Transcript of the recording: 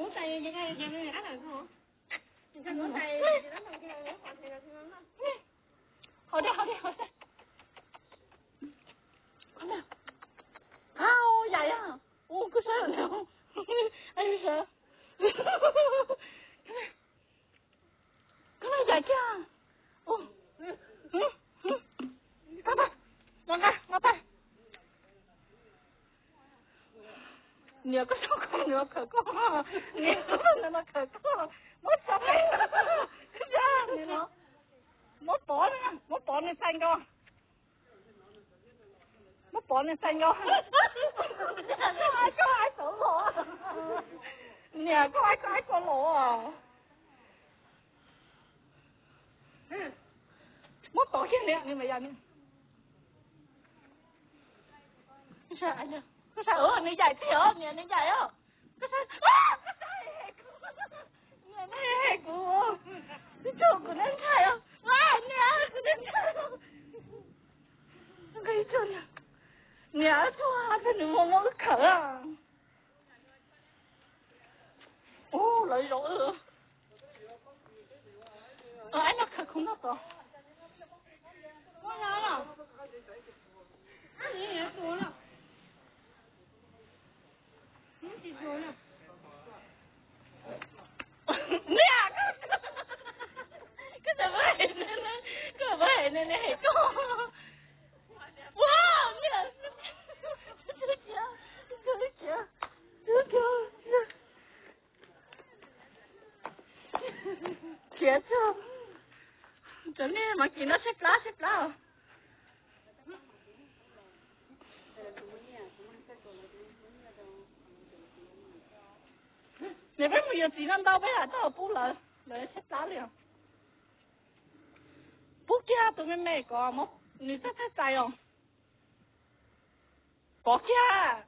Hov dej, hov dej, hov dej. Au, yaim os. Ua kuj sab, sab. Koj no yaim kiag. Ua, no nqa, no nqa. Niam koj, koj, nws los khawm koj, niam, nws los khawm koj, muab tso, nws los, muab pov, muab pov nws txais nkaus, muab pov nws txais nkaus. Koj aib, koj aib tau los, niam koj aib, koj aib tau los. Muab pov kiag niam, nws mas yaim niam. Koj saib, nws yaim tiag os, niam nws yaim os. Koj saib, koj saib, niam nws hem kuv, tib tug kuv neb ntshai os. Niam, kuv neb ntshai os. Niam, tug, tug nws muaj muab wb khawm. Ub, lawv zaum wb. Aib no khawm khoom noj tod. Niam, koj, koj tsis muab hem, koj muab hem nws, nws hem koj. Ua, niam, khiav, khiav, khiav, khiav. Khiav txog, cov niag Maiv Kim no tshaib plab tshaib plab os. Niam, peb mus yuav txiv no ntau peb lam tau pub lawv, lawv tshaib plab li os. Pub kiag tus me me kom nws txawj txawj txais os. Pov kiag.